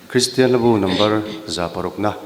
Kristian Hlabu number 600 na.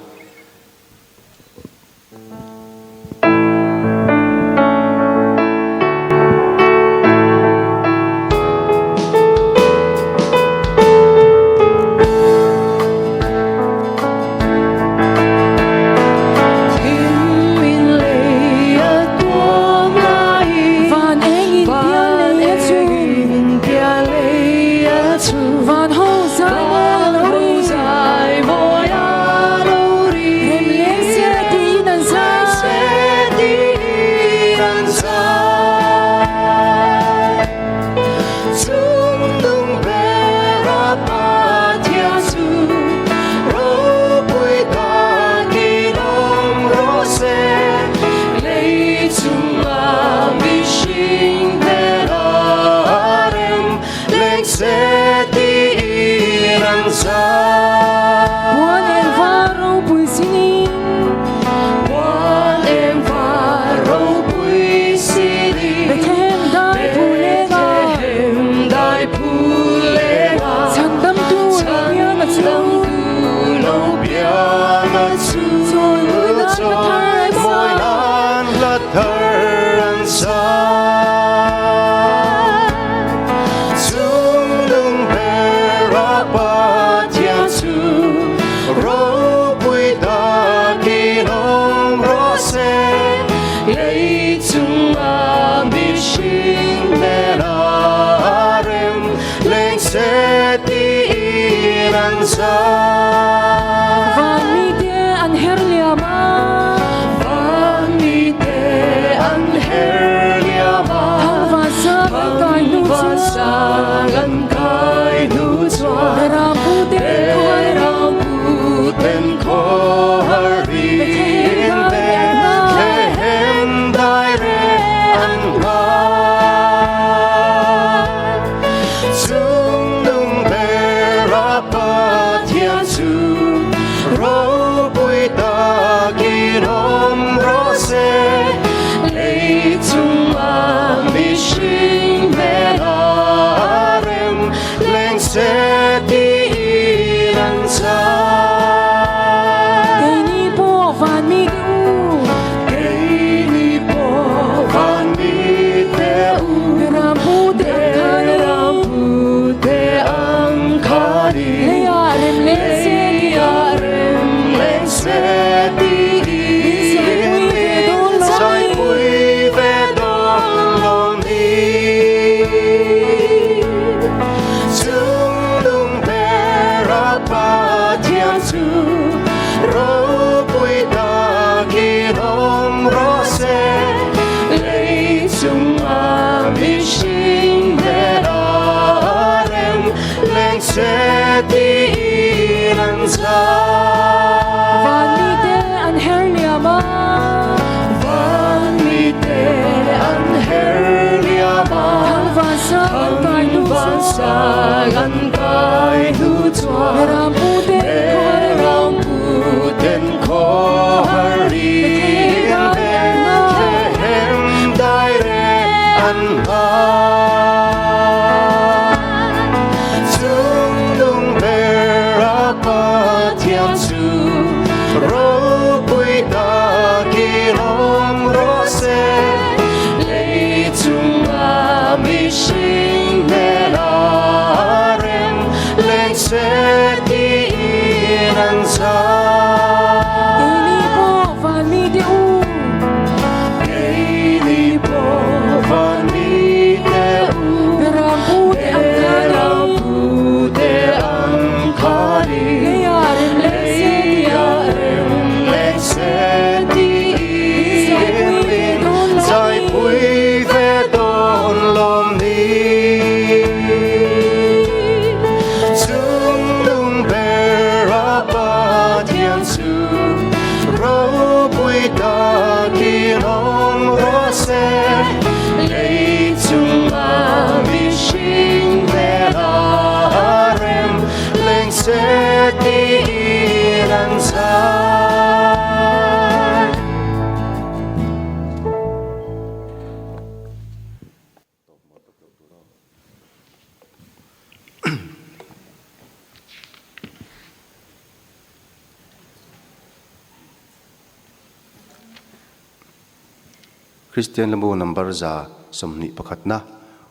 Kristian Hlabu number 121 na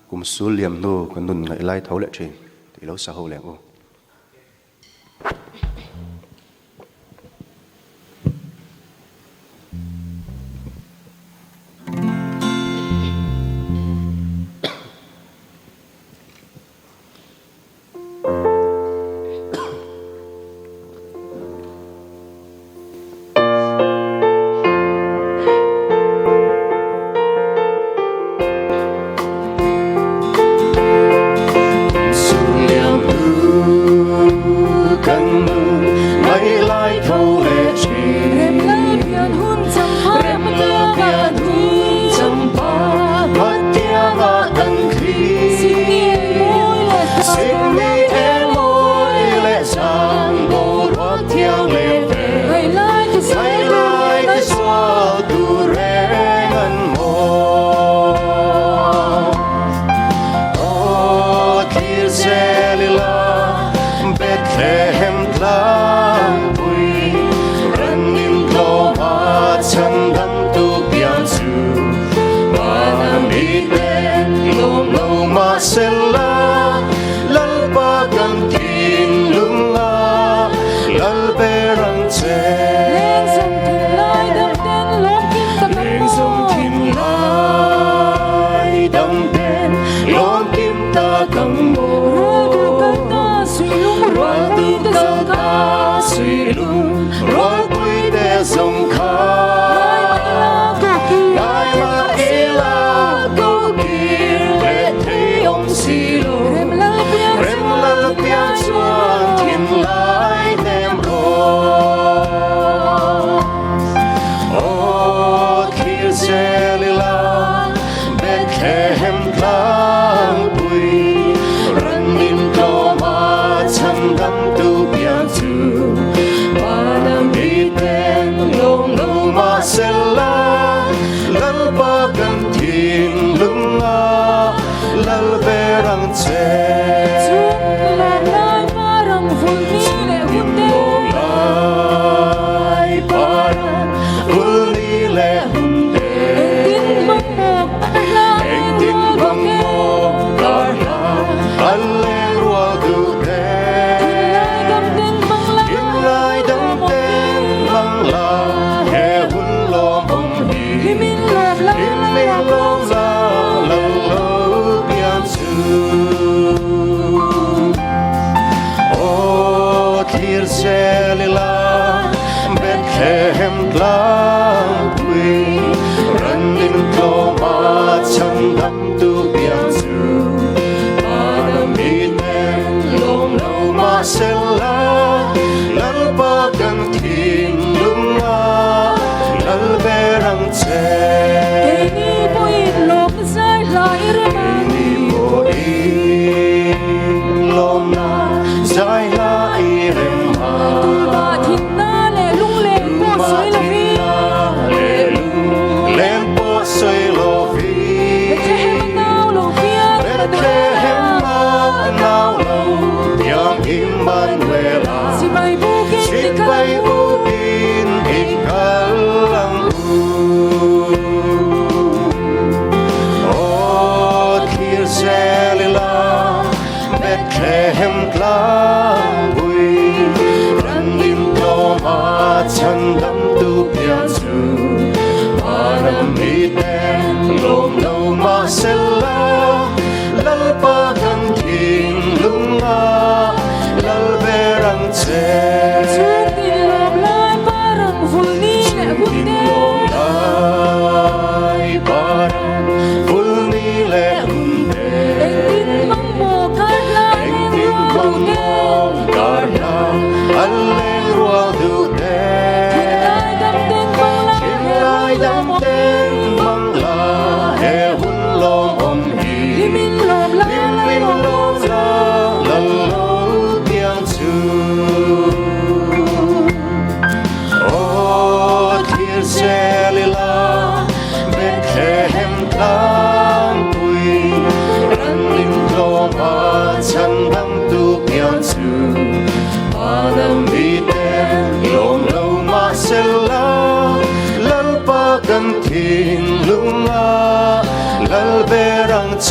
kum sul liam hnu kan nun ngaih lai tho leh thin tih lo sa ho leng u.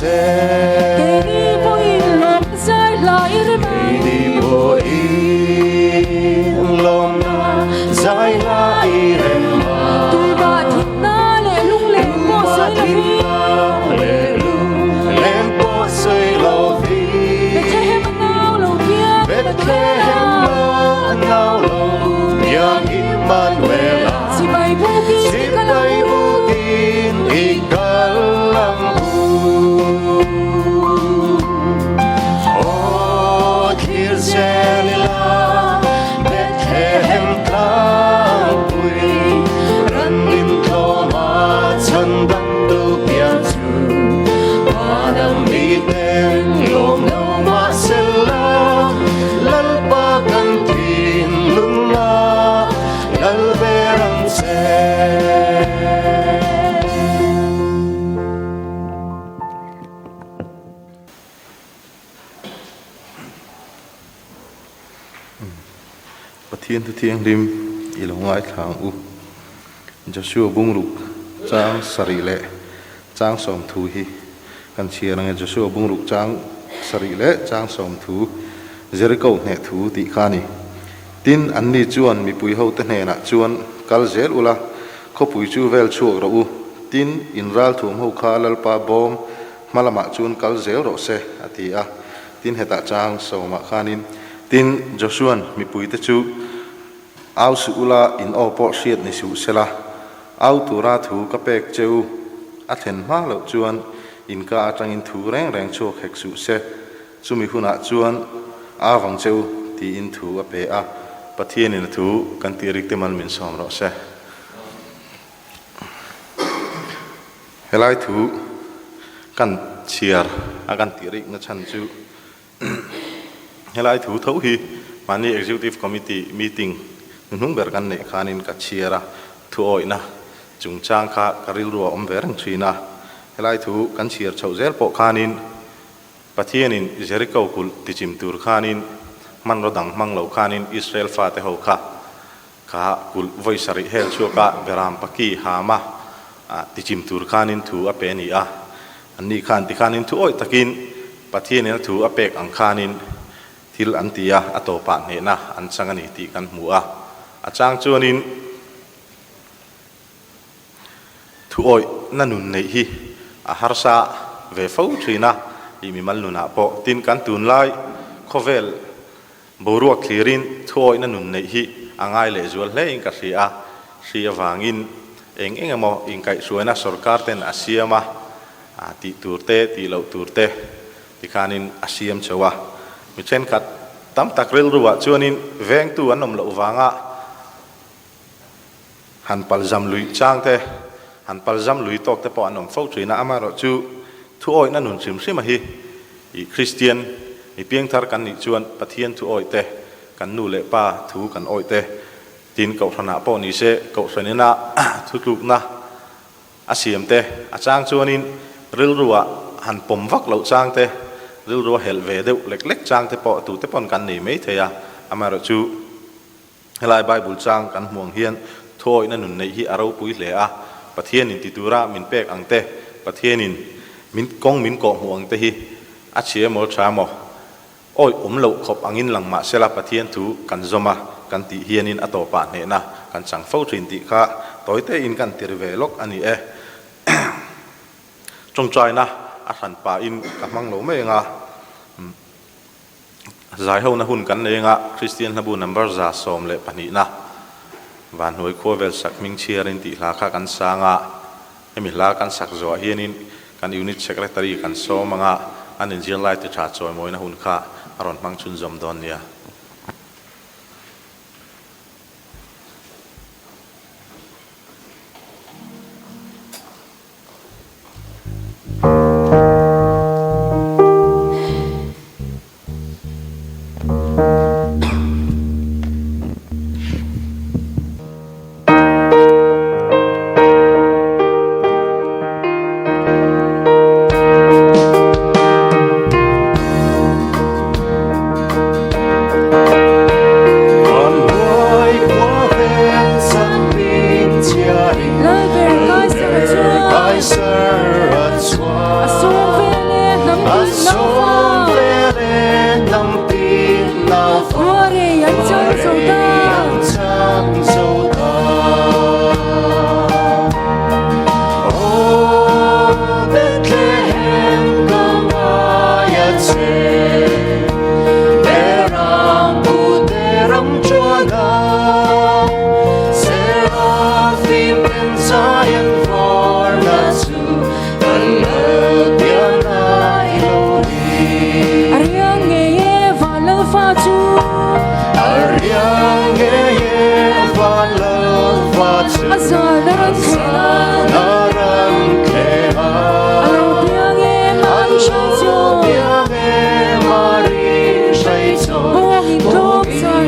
che. Keini pawhin lawm zai hla i rem ang. Keini pawhin lawmna zai hla i rem ang. Tumah thihna leh lunglen pawh sawi lovin. Tumah thihna leh lunglen pawh sawi lovin. Bethlehem a nau lo piang Immanuela. Bethlehem a nau lo piang Immanuela. Chibai bukin i kal ang u. Chibai bukin i kal ang u. Aw thlir zel ila Bethlehem tlangpui Ranlin tlawma chhandamtu pian chu Vanam miten lawm lo mahsela Lalpa kan thinlung a Lal ber ang che. Pathian thu thianghlim i lo ngaithla ang u. Joshua bungruk chang sarih leh chang sawmthu hi kan chhiar ang e. Joshua bungruk chang sarih leh chang sawmthu Jericho hneh thu tih kha a ni. Tin, anni chuan mipui hote hnenah chuan kal zel ula, khawpui chu vel chhuak rawh u. Tin, in ralthuam ho kha Lalpa bawm hma lamah chuan kal zel rawh se, a ti a. Tin, hetah chang sawmah khanin, Tin, Joshua'n mipuite chu au suh ula, in aw pawh hriat ni suh sela, au tura thu ka pek che u a thlen hma loh chuan in ka atangin thu reng reng chhuak hek suh se. Chumi hunah chuan a vang che u tiin thu a pe a, Pathianin a thu kan tih rik te mal min sawm rawh se. Helai thu kan chhiar a kan tih rikna chhan chu helai thu tho hi mahni Executive Committee meeting hnuhnung ber kan neih khanin ka chhiar a, thu awihna chungchang kha ka rilru a awm ve reng thin a, helai thu kan chhiar chhoh zel pawh khanin Pathianin Jeriko kulh tichim tur khanin hmanraw dang hmang lo khanin Israel fate ho kha kha kulh vawi sarih hel chhuaka Beram paki hama tichim tur khanin thu a pe a ni a. Anni khan tikhanin thu awih takin Pathianin a thu a pek ang khanin thil an ti a, a tawpah hnehna an chang a ni tih kan hmu a. A chang chuanin Thu awihna nun neih hi a harsa ve fo thin a, tih mimal nunah pawh. Tin, kan tunlai khawvel boruak thlirin thu awihna nun neih hi a ngai lehzual hlein ka hria a, hri avangin eng eng emaw inkaihhruaina sorkar ten a siam a, tih tur te, tih loh tur te tikhanin a siam chho a. Mi thenkhat tam tak rilruah chuanin vengtu an awm loh vanga, Han palzam lui chang te, han palzam lui tawk te pawh an awm fo thin a, amaherawh chu thu awihna nun hrim hrim a hi i Kristian mi piangthar kan nih chuan Pathian thu awih te, kan nu leh pa thu kan awih te, tin Kohhranah pawh ni se Kohhran ina thutlukna a siam te, a chang chuanin rilruah han pawm vak loh chang te, rilrua helh ve deuh lek lek chang te pawh tute pawn kan nei mai thei a, amaherawh chu. Helai Bible chang kan hmuh ang hian thuawihna nun neih hi a ropui hle a, Pathianin ti tura min pek ang te, Pathianin min kawng min kawh hmuh ang te hi a chhia emaw tha emaw awih awm loh khawp angin lang mah sela Pathian thu kan zawm a kan tih hianin a tawpah hnehna kan chang fo thin tih kha tawi tein kan tir ve lawk a ni e. Tawngtaina a hran pahin ka hmang lo mai ang a. Zaihona hun kan nei anga Kristian hlabu number 112 na Vanhnuai khua vel sak hming chhiarin tih hla kha kan sang a, hemi hla kan sak zawh hianin kan Unit Secretary kan sawm anga an inzirlai ti tha chawimawina hun kha a rawn hmang chhunzawm dawn nia. An chang zo ta. An chang zo ta. Aw Bethlehem ka ngai a che, Beram pute ram chuan a, Seraphim ten zai an varna chu kan lal pian ai lo ni. A riang ngei e van lal fa chu. A riang ngei e van lal fa chu. A zan a ran khel a. A ran khel a. A lo piang e Mari hrai chaw. A lo piang e Mari hrai chaw. Bawngin tlawm char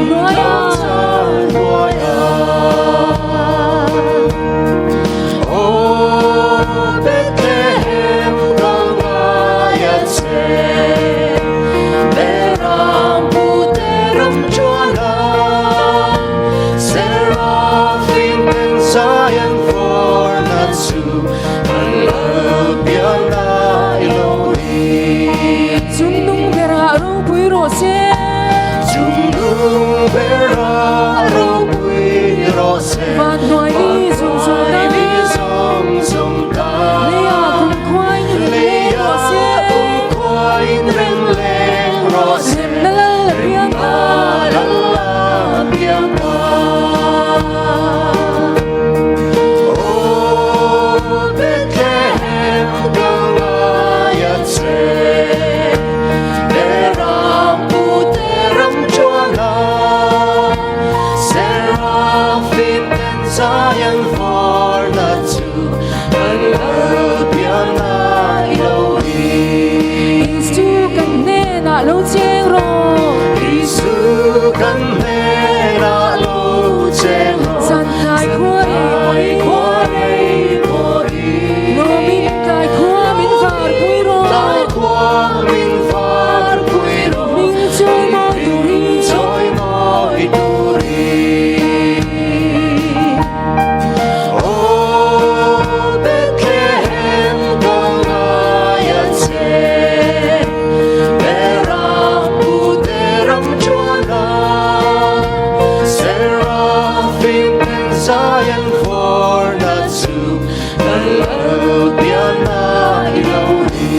hnuai a. Aw Bethlehem ka ngai a che, Beram pute ram chuan a, Seraphim ten zai an vawrna chu an lal pian lai lo ni. Chungnung berah ropui rawh se. Chungnung berah ropui rawh se. Van hnuai mi zawng zawng ta. Van hnuai mi zawng zawng ta. Leia kum khuain rem leng rawh se. Leia kum khuain rem leng rawh se. Remna lal a piang ta. Remna lal a piang ta. Aw Bethlehem ka ngai a che, Beram pute ram chuan a, Seraphim ten zai an varna chu kan lal pian lai lo hi. Isu kan hnenah lo cheng rawh. Isu kan hnenah lo cheng rawh. Zan tlai khua rei pawhin. Lawmin tlai khua min var pui rawh. Tlai khua min var pui rawh. Min chawi mawi turin. Min chawi mawi turin. Aw Bethlehem ka ngai a che, Beram pute ram chuan a, Seraphim ten zai an varna chu kan lal pian ai lo ni.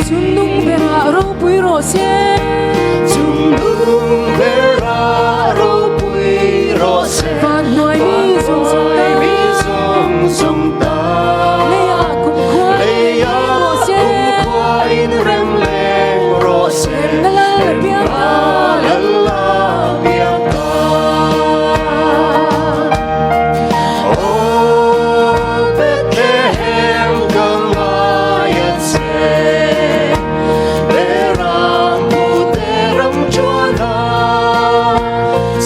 Chungnung berah ropui rawh se. Chungnung berah ropui rawh se. Van hnuai mi zawng zawng ta. Van hnuai mi zawng zawng ta. Leia kum khua in rem leng rawh se. Leia kum khua in rem leng rawh se. Remna lal a piang ta. Remna lal a piang ta. Aw Bethlehem ka ngai a che, Beram pute ram chuan a,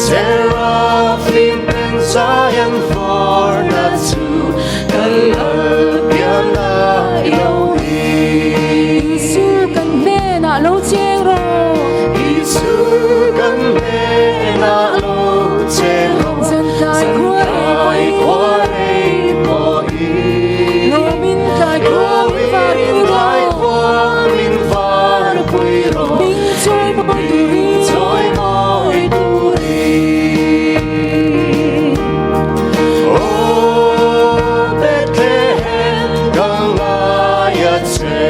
Seraphim ten zai an varna chu kan lal pian lai lo ni. Isu kan hnenah lo cheng rawh. Isu kan hnenah lo cheng rawh. Zan tlai khua rei pawhin. Lawmin tlai khua min var pui rawh. Min var pui rawh. Min chawi mawi turin. Chawi mawi turin. Aw Bethlehem ka ngai a che,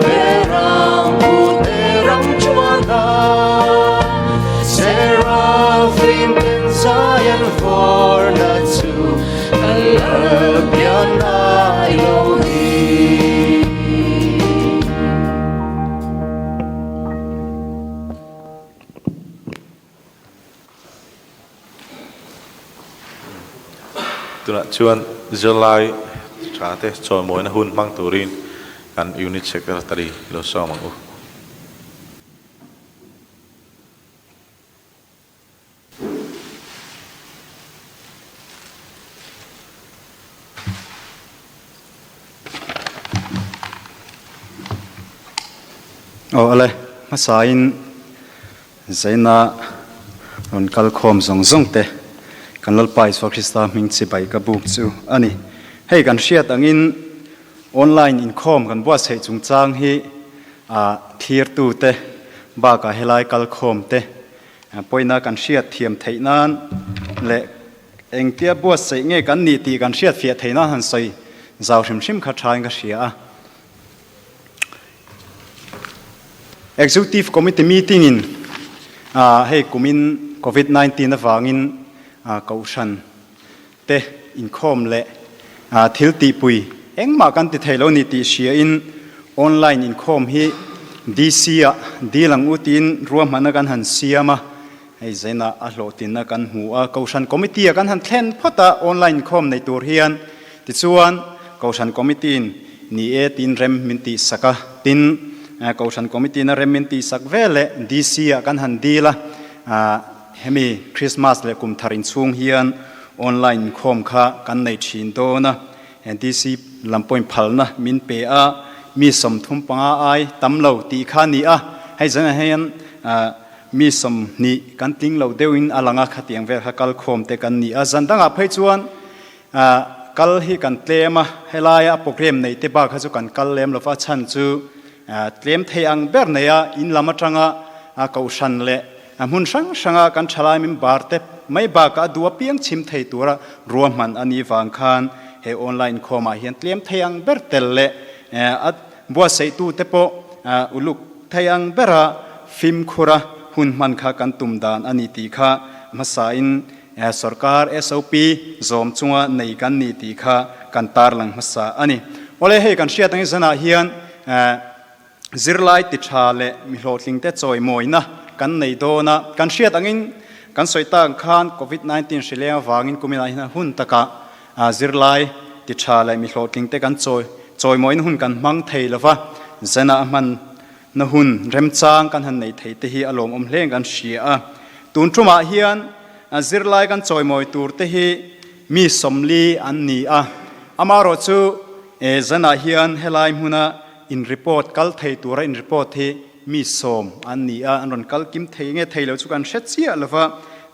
Beram pute ram chuan a, Seraphim ten zai an varna chu kan lal pian lai lo ni. Tunah chuan zirlai tha te chawimawina hun hmang turin kan Unit Secretary lo sawm ang u. Aw ale, hmasain Zaina rawn kal khawm zawng zawng te kan Lalpa Isua Krista hming chibai ka buk chu a ni. Hei kan hriat angin online inkhawm kan buatsaih chungchang hi a thirtu te bakah helai kal khawm te. Pawina kan hriat thiam theih nan leh engtia buatsaih nge kan nih tih kan hriat fiah theih nan han sawi zau hrim hrim kha thain ka hria a. Executive Committee meeting in hei kumin Covid 19 avangin kohhran te inkhawm leh thil tihpui engmah kan ti thei lo ni tih hria in online inkhawm hi DC ah dil ang u tiin ruahmanna kan han siam a, hei zainah a hlawhtlinna kan hmu a, Kohhran Committee ah kan han thlen phawt a online inkhawm nei tur hian tichuan Kohhran Committee in ni e tiin rem min tihsak a, tin Kohhran Committee in a rem min tihsak veleh DC ah kan han dil a. Hemi Christmas leh kum thar inchhung hian online inkhawm kha kan nei thin dawn a, DC lam pawhin phalna min pe a, mi 35 ai tam lo tih kha a ni a, hei zanah hian mi 20 kan tling lo deuhin a lang a, khatiang vel kha kal khawm te kan ni a, zan dangah phei chuan kal hi kan tlem a, helaia program nei te bak kha chu kan kal lem lo va, chhan chu tlem thei ang ber nei a, in lam atanga kohhran leh A hmun hrang hranga kan thalai min bar te mai bakah a duh apiang chhim thei tura ruahman a nih vang khan he online inkhawmah hian tlem thei ang ber tel leh a buatsaihtu te pawh uluk thei ang bera fimkhura hun hman kha kan tum dan a ni tih kha hmasain sorkar SOP zawm chunga nei kan ni tih kha kan tarlang hmasa a ni. Awle hei kan hriat angin zanah hian Zirlai ti tha leh mi hlawhtlingte chawimawina kan nei dawn a, kan hriat angin kan sawi tak ang khan Covid 19 hri leng avangin kuminah hian hun takah zirlai ti tha leh mi hlawhtlingte kan chawi chawimawina hun kan hmang thei lova, zena a hmanna hun remchang kan han nei thei te hi a lawmawm hle kan hria a. Tun tumah hian zirlai kan chawimawi tur te hi mi 40 an ni a, amaherawhchu zanah hian helai hmuna In report kal thei tura in report hi mi 10 an ni a, an rawn kal kim thei nge thei lo chu kan hre chiah lo va,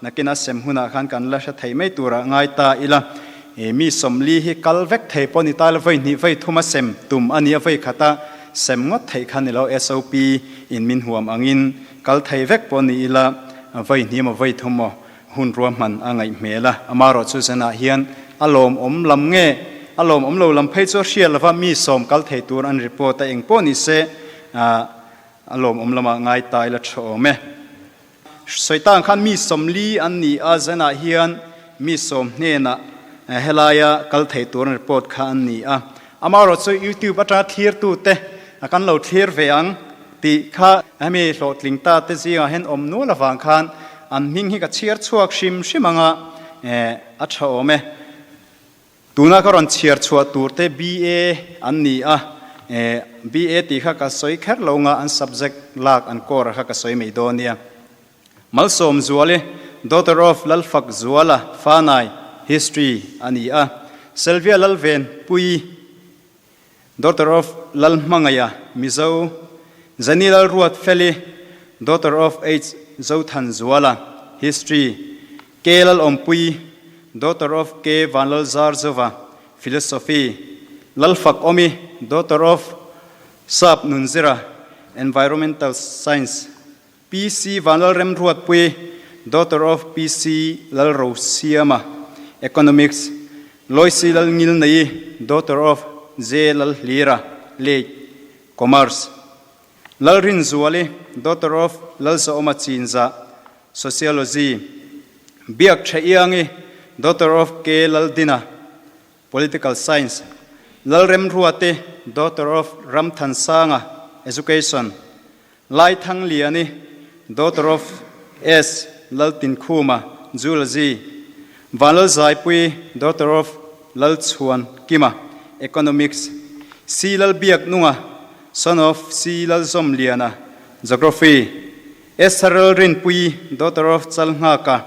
nakina sem hunah khan kan la hre thei mai tura ngai ta ila. Mi 40 hi kal vek thei pawh ni ta ila vawi hnih vawi thuma sem tum a ni a, vawi khata sem ngawt theih kha ni lo, SOP in min huam angin kal thei vek pawh ni ila vawi hnih emaw vawi thum emaw Hun ruahman a ngaih hmel a, amaherawhchu zanah hian a lawmawm lam nge a lawmawm lo lam phei chu a hria lova, mi 10 kal thei tur an report a, eng pawh ni se a lawmawm lamah ngai ta ila tha awm e. Sawi tang khan mi 40 an ni a, zanah hian mi 10 hnenah helaia kal thei tur an report kha an ni a, amaherawhchu YouTube atanga thlirtute kan lo thlir ve ang. Tih kha hemi hlawhtling ta te zingah hian awm nual avang khan an hming hi ka chhiar chhuak hrim hrim anga a tha awm e. Tuna ka rawn chhiar chhuah tur te BA an ni a, BA tih kha ka sawi kher lo nga an subject lak an core kha ka sawi mai dawn nia. Malsawm Zuali, daughter of Lalfak Zuala, Fanai, History a ni a. Selvia Lalven Pui, Daughter of Lalhmangaia, Mizo, Zani Lalruat Feli, Daughter of H Zothan Zuala, History, K Lalawmpui, Daughter of K Vanlalzarzova, Philosophy, Lalfak Awmi, Daughter of Sap Nunzira, Environmental Science, PC Vanlalremruatpui, Daughter of PC Lalrosiama, Economics, Loisi Lalngilnei, Daughter of J Lalhlira, Late, Commerce, Lalrinzuali, Daughter of Lalzaawma Chinza, Sociology, Biak Thaiangi, Daughter of K Laldina, Political Science, Lalremruati, Daughter of Ramthansanga, Education, Laithangliani, Daughter of S. Laltinkhuma, Zoology, Vanlalzaipui, Daughter of Lalchhuan Kima, Economics, C. Lalbiaknunga, Son of C. Lalzawmliana, Geography, S. Lalrinpui, Daughter of Chalnghaka,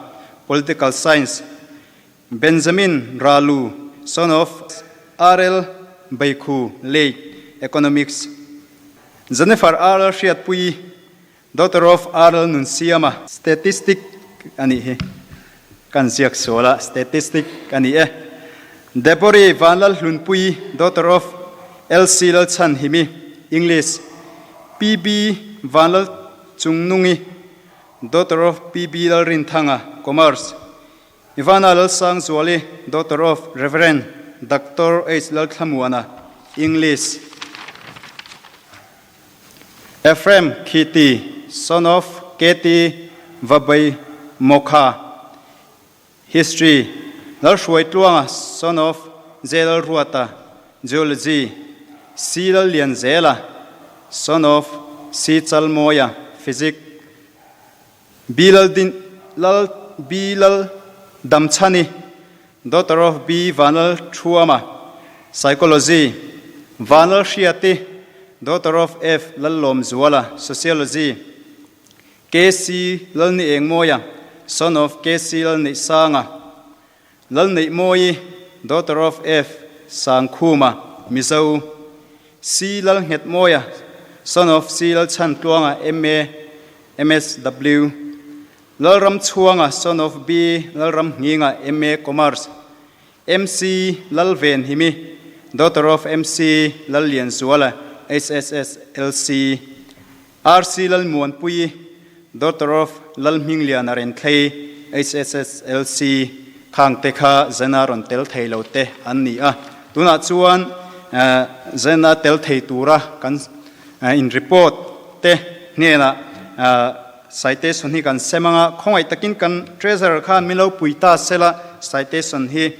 Political Science, Benjamin Ralu, son of RL Beikhu, late, Economics, Jennifer RL Hriatpui, daughter of RL Nunsiama, Statistic a nih hi, kan ziak sual a, Statistic a ni e. Debori Vanlal Hlunpui, daughter of LC Lalchhanhimi, English, PB Vanlal Chungnungi, daughter of PB Lalrinthanga, Commerce, Ivana Lalsangzuali, daughter of Rev. Doctor H Lalthlamuana, English, Ephraim Khiti, son of KT Vabai Mokha, History, Lalhruaitluanga, son of J Lalruata, Geology, C Lallianzela, son of C Chalmawia, Physics, B Laldin Lal B Lal Damchhani, daughter of B Vanlal Thuama, Psychology, Vanlal Hriati, daughter of F Lallawmzuala, Sociology, KC Lalniengmawia, son of KC Lalneihsanga, Lalneihmawi, daughter of F Sangkhuma, Mizo, C Lalnghetmawia, son of C Lalchhantluanga, MA, MSW, Lalramchhuanga, son of B Lalramnginga, MA Commerce, MC Lalvenhimi, daughter of MC Lallianzuala, HSSLC, RC Lalmuanpuii, daughter of Lalhmingliana Renthlei, HSSLC, khang te kha Zena rawn tel thei lo te an ni a. Tunah chuan Zena tel thei tura kan in report te hnenah citation hi kan sem anga, khawngaih takin kan treasurer khan min lo pui ta sela citation hi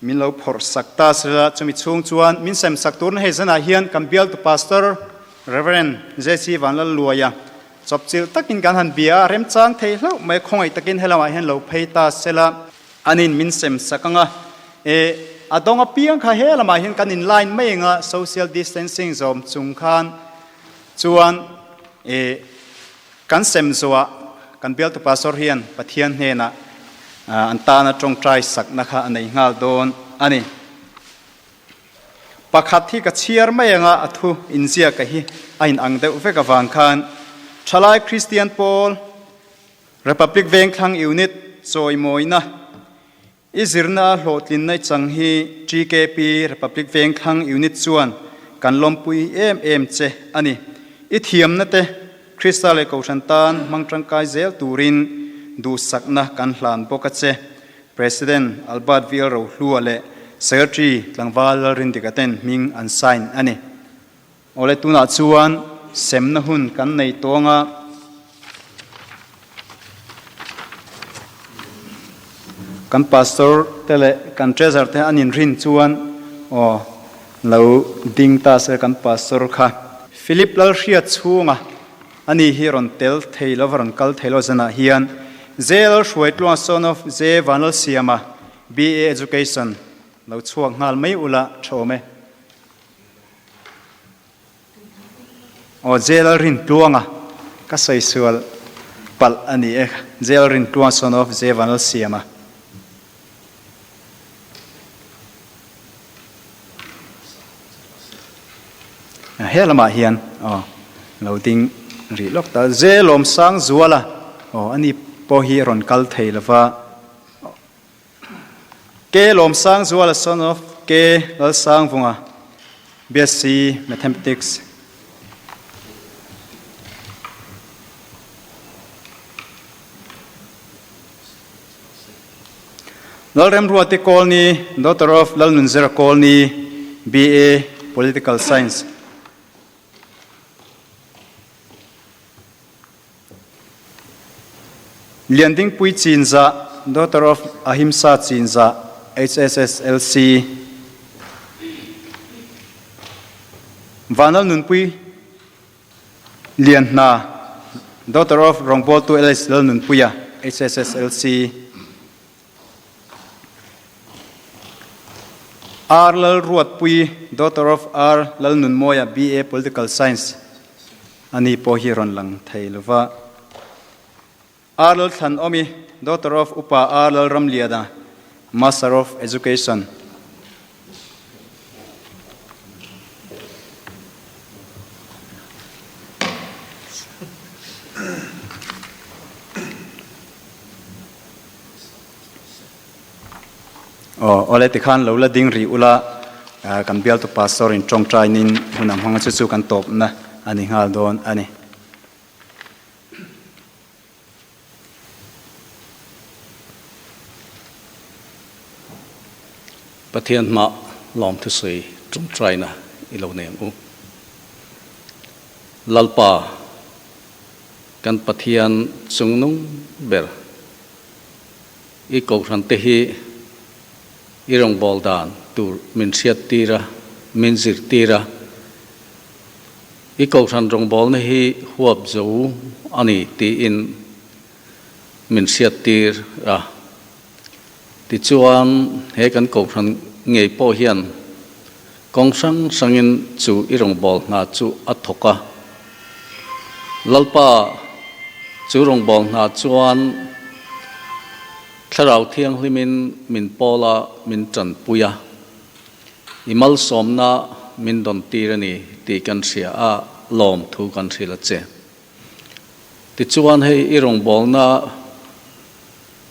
Min lo phawrh sak ta sela, chumi chhung chuan min sem sak turna hei zanah hian kan bialtu Pastor Rev. JC Vanlalluaia chawpchilh takin kan han bia a, remchang thei hlauh mai khawngaih takin helamah hian lo phei ta sela, anin min sem sak anga, e a dawng apiang kha he lamah hian kan in line mai anga social distancing zawm chung khan chuan e Kan sem zuah kan bialtu pastor hian Pathian hnenah an tana tawngtai sakna kha a nei nghal dawn a ni. Pakhat hi ka chhiar mai anga a thu inziaka hi a inang deuh vek avang khan Thalai Kristian Pawl Republic Vengthlang Unit chawimawina I zirna a hlawhtlinna chang hi TKP Republic Vengthlang Unit chuan kan lawmpui em em che a ni. I thiamna te Krista leh Kohhran tan hmang tangkai zel turin duhsakna kan hlan bawk a che. President Albert VL Rohlua leh Secretary Tlangval Lalrindika ten hming an sign a ni. Awle tunah chuan semna hun kan nei tawng a. Kan pastor te leh kan treasurer te an inrin chuan aw lo ding ta se kan pastor kha. Philip Lalhriat chhunga ani hi rawn tel thei lo va rawn kal thei lo zanah hian J Lalhruaitluanga son of J Vanlalsiama BA Education lo chhuak nghal mai ula tha awm e. Aw Jail Rintluanga ka sawi sual palh a ni e, Jail Rintluanga son of J Vanlalsiama. He lamah hian aw lo ding rih lawk ta J Lawmsangzuala aw ani pawh hi rawn kal thei lova. K. Lawmsangzuala son of K. Lalsangvunga, BSc Mathematics. Lalremruati Kawlni, daughter of Lalnunzira Kawlni, BA Political Science. Liandingpui Chinzah, daughter of Ahimsa Chinzah, HSSLC. Vanal Nunpui Lianhna, daughter of Rawngbawltu LS Lalnunpuia, HSSLC. R Lalruatpui, daughter of R Lalnunmawia, BA Political Science. Ani pawh hi rawn lang thei lo va. R Lalthlanawmi, daughter of Upa R Lalramliana, Master of Education. Aw, awle tikhan lo la ding rih ula, kan bialtu pastor in tawngtainin hun ang hmanga chu chu kan tawpna a ni nghal dawn a ni. Pathian hmah lawmthusawi tawngtaina i lo nei ang u. Lalpa, kan Pathian chungnung ber, i kohhran te hi i rawngbâwl dan tur min hriattir a, min zirtir a. I kohhran rawngbâwlna hi huap zo a ni tiin min hriattir a. Tichuan, he kan kohhran ngei pawh hian kawng hrang hrangin chu i rawngbâwl hna chu a thawk a. Lalpa, chu rawngbâwl hna chuan Thlarau Thianghlimin min pawl a, min tanpui a. I malsawmna min dawntir a ni tih kan hria a, lawm thu kan hrilh a che. Tichuan hei i rawngbawlna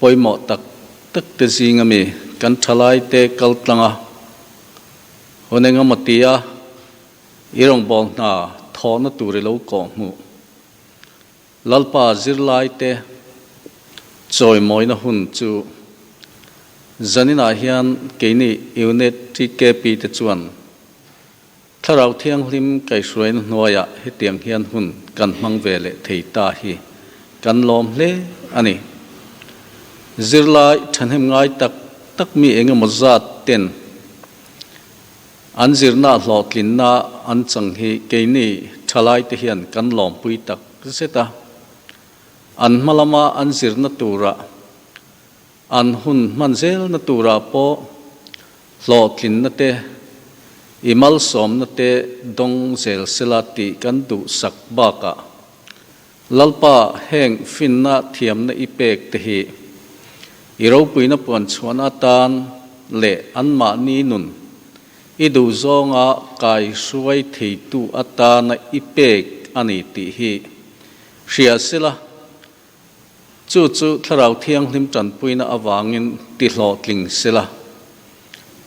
pawimawh tak tak te zing ami kan thalai te kal tlang a, hun engemaw tia i rawngbâwl hna thawhna tur i lo kawh hmuh. Lalpa zirlai te chawimawina hun chu zaninah hian keini Unit TKP te chuan Thlarau Thianghlim kaihhruaina hnuaiah hetiang hian hun kan hmang ve leh thei ta hi kan lawm hle a ni. Zirlai thahnem ngai tak tak mi engemaw zat ten an zirna hlawhtlinna an chang hi keini thalaite hian kan lawmpui tak zet a. An hma lama an zirna turah An hun hman zelna turah pawh hlawhtlinna te, i malsawmna te dawng zel sela tih kan duhsak bakah Lalpa heng finna thiamna i pek te hi i ropuina puan chhuahna atan leh anmahni nun i duhzawnga kai hruai theitu atana i pek a ni tih hi hria sela. Chu chu Thlarau Thianghlim tanpuina avangin ti hlawhtling sela,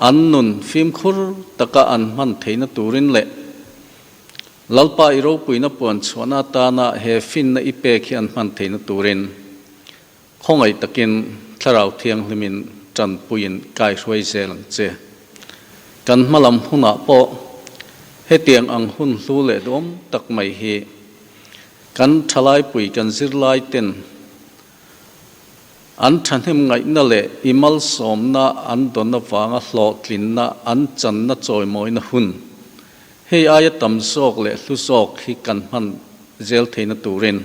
an nun fimkhur taka an hman theihna turin leh Lalpa i ropuina puan chhuahna atana he finna i pek hi an hman theihna turin khawngaih takin Thlarau Thianghlimin tanpuiin kaihruai zel ang che. Kan hmalam hunah pawh hetiang ang hun hlu leh duhawm tak mai hi Kan thalaipui kan zirlai ten an thahnem ngaihna leh i malsawmna an dawn avanga hlawhtlinna an channa chawimawina hun hei aia tam zawk leh hlu zawk hi kan hman zel theihna turin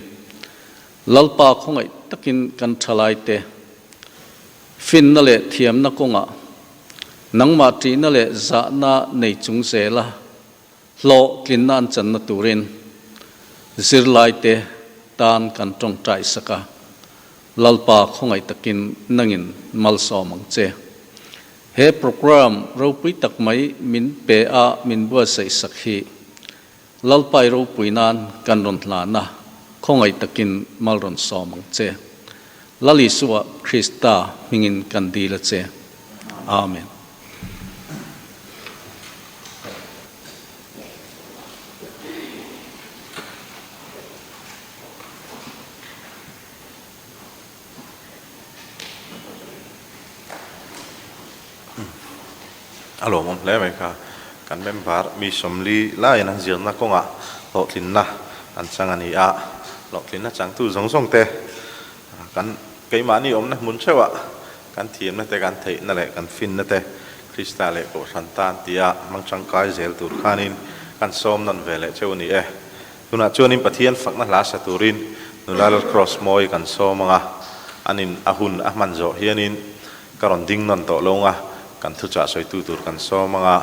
Lalpa khawngaih takin kan thalaite finna leh thiamna kawngah nangmah ṭihna leh zahna nei chung zela Hlawhtlinna an channa turin zirlaite tan kan tawngtai sak a, Lalpa khawngaih takin nangin malsawm ang che. He programme ropui tak mai min pe a min buatsaih sak hi Lalpai ropui nan kan rawn hlan a, khawngaih takin mal rawn sawm ang che. Lal Isua Krista hmingin kan dil a che. Amen. A lawmawm hle mai kha. Kan member mi sawmli laiin an zirna kawngah hlawhtlinna an chang a ni a, hlawhtlinna changtu zawng zawng te kan Keimahni awmna hmun theuhah kan thiamna te, kan theihna leh kan finna te Krista leh Kohhran tan tia hmang tangkai zel tur khanin kan sawm nawn ve leh cheu a ni e. Tunah chuanin Pathian fakna hla sa turin nula Lalcross mawi kan sawm ang a, anin a hun a hman zawh hianin ka rawn ding nawn tawh lo ang a, kan thuchah sawitu tur kan sawm ang a,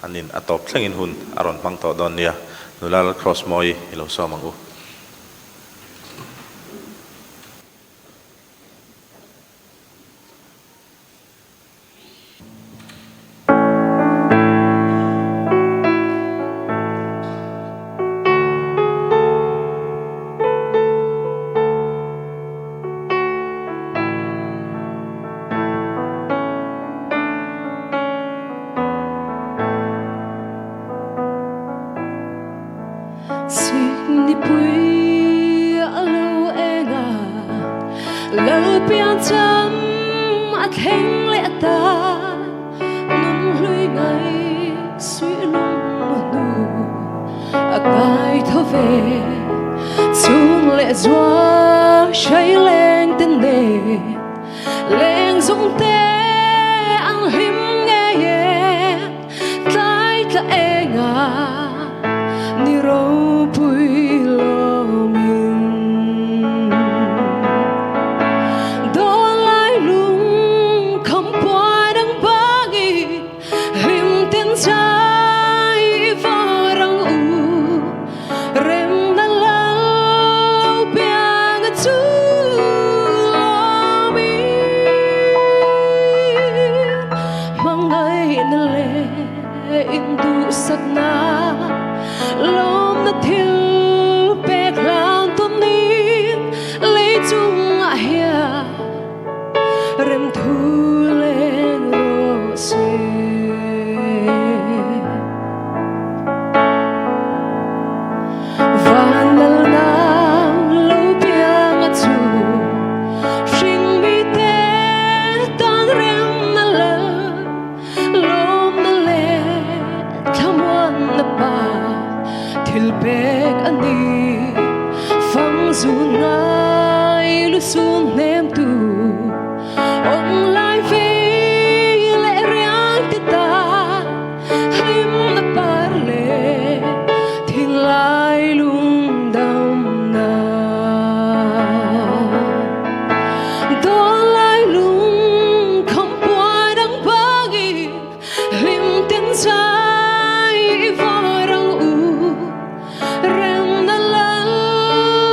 anin a tawp thlengin hun a rawn hmang tawh dawn nia. Nula Lalcross mawi i lo sawm ang u. ve Chung leh zual hrai leng te nen Leng zung te an hlim ngei e Tlai tla enga ni ropui lawmin Dawn lai lung kham puan ang bangin Hlim tin zai i var ang u Remna lal lo piang a chu lawmin Hmangaihna leh induhsakna lawmna thil pek hlan tawnin lei chungah hian Remthu leng rawh se. Van lalna lo piang a chu hringmite tan remna lal lawmna leh thlamuanna pa thil pek a ni. Fangzun ngai lusun hnemtu awm lai vei leh riang te tan hlimna par leh thinlai lungdamna. Dawn lai lung kham puan ang bangin hlim ten zai i var ang u. Remna lal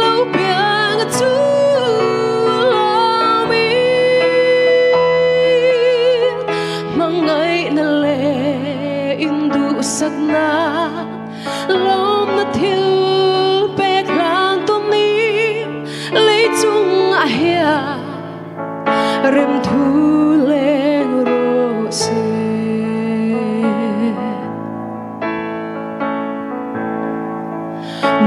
lo piang a chu lawmin hmangaihna leh induhsakna lawmna thil pek hlan tawnin lei chungah hian Remthu leng rawh se.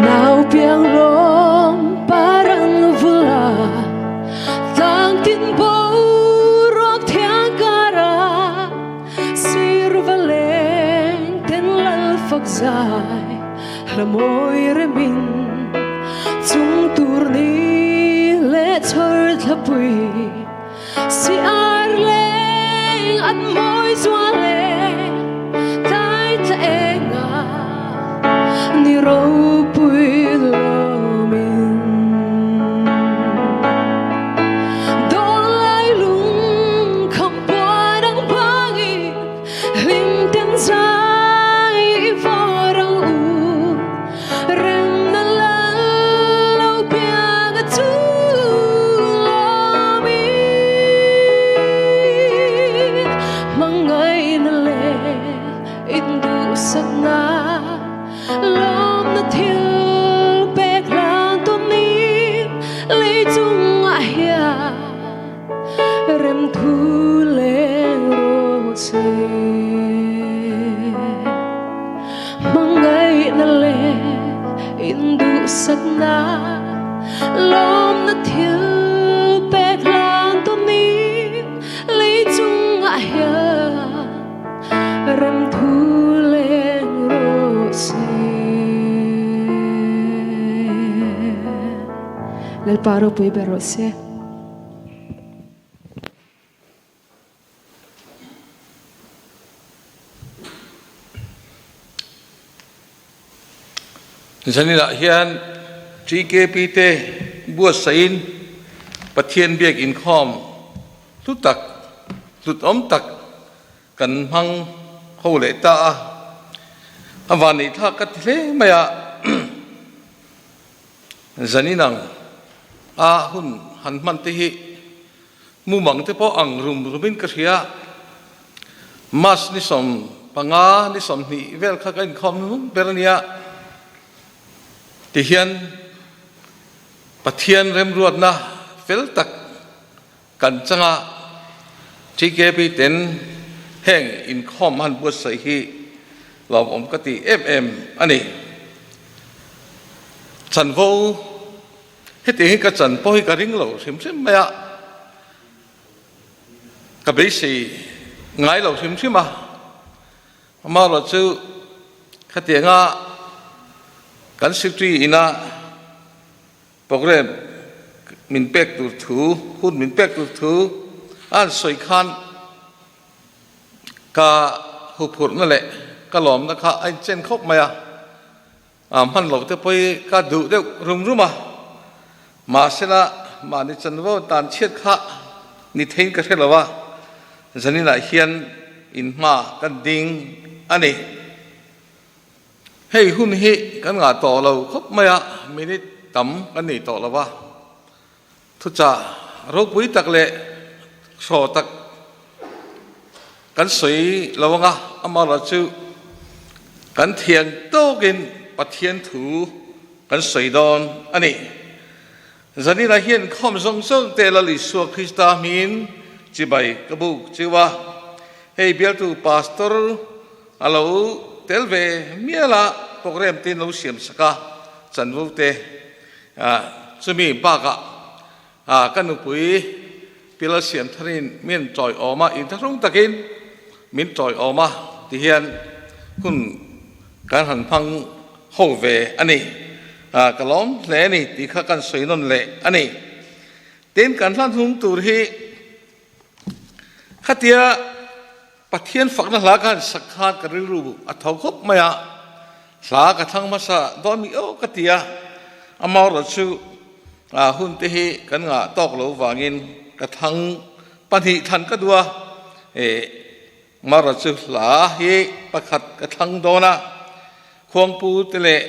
Nau piang lawm parang vula tlang tin boruak thiang kara sirva leng ten lal fak zai hla mawi remin chung tur ni leh chhawr thlapui si ar leng an mawi zual e tlai tla enga ni ropui lawmin dawn lai lung kham puan ang bangin hlim ten zai i var ang u Remna lal lo piang a chu lawmin hmangaihna leh induhsakna lawmna thil pek hlan tawnin lei chungah hian Remthu leng rawh se. Hmangaihna leh induhsakna lawmna thil pek hlan tawnin lei chungah hian remthu leng rawh se. Lalpa ropui ber rawh se. Zaninah hian TKP te buatsaihin Pathian biak inkhawm hlu tak, hlutawm tak kan hmang ho leh ta a, a vanneihthlak ka ti hle mai a. Zanin ang a hun han hman te hi mumang te pawh ang rum rumin ka hria. March ni 15 ni 20 vel kha ka inkhawm hnung ber a nia. Tihian Pathian remruatna fel tak kan changa TKP ten heng inkhawm han buatsaih hi lawmawm ka ti em em a ni. Chanvo hetiang hi ka chan pawh hi ka ring lo hrim hrim mai a, ka beisei ngai lo hrim hrim a, amaherawhchu khatianga. Kan secretary ina program min pek tur thu, hun min pek tur thu a han sawi khan ka huphurhna leh ka lawmna kha a inchen khawp mai a, hman lo te pawh ka duh deuh rum rum a, mahsela mahni chanvo tan chhiat kha ni theiin ka hre lo a, zaninah hian inhma kan ding a ni. Hei hun hi kan ngah tawh lo khawp mai a, minute tam kan nei tawh lo va, thuchah ropui tak leh hraw tak kan sawi lo ang a, amaherawhchu kan thiang tawkin Pathian thu kan sawi dawn a ni. Zanina hian khawm zawng zawng te Lal Isua Krista hmingin chibai ka buk chiu a, hei bialtu Pastor a lo tel ve mial a, program te in lo siam sak a, chanvo te chumi bakah ka nupui Pi Lalsiamtharin min tawiawm a, inthlahrung takin min tawiawm a tihian hun kan han hmang ho ve a ni. Ka lawm hle a ni tih kha kan sawi nawn leh a ni. Tin, kan hlan hung tur hi khatia Pathian fakna hla ka han sak khan ka rilru a tho khawp mai a, hla ka thlang hmasa dawn mi aw ka ti a, amaherawhchu hun te hi kan ngah tawk lo vangin ka thlang pahnih thlan ka duh a, Mara chu hla hi pakhat ka thlang dawn a, khuangpu te leh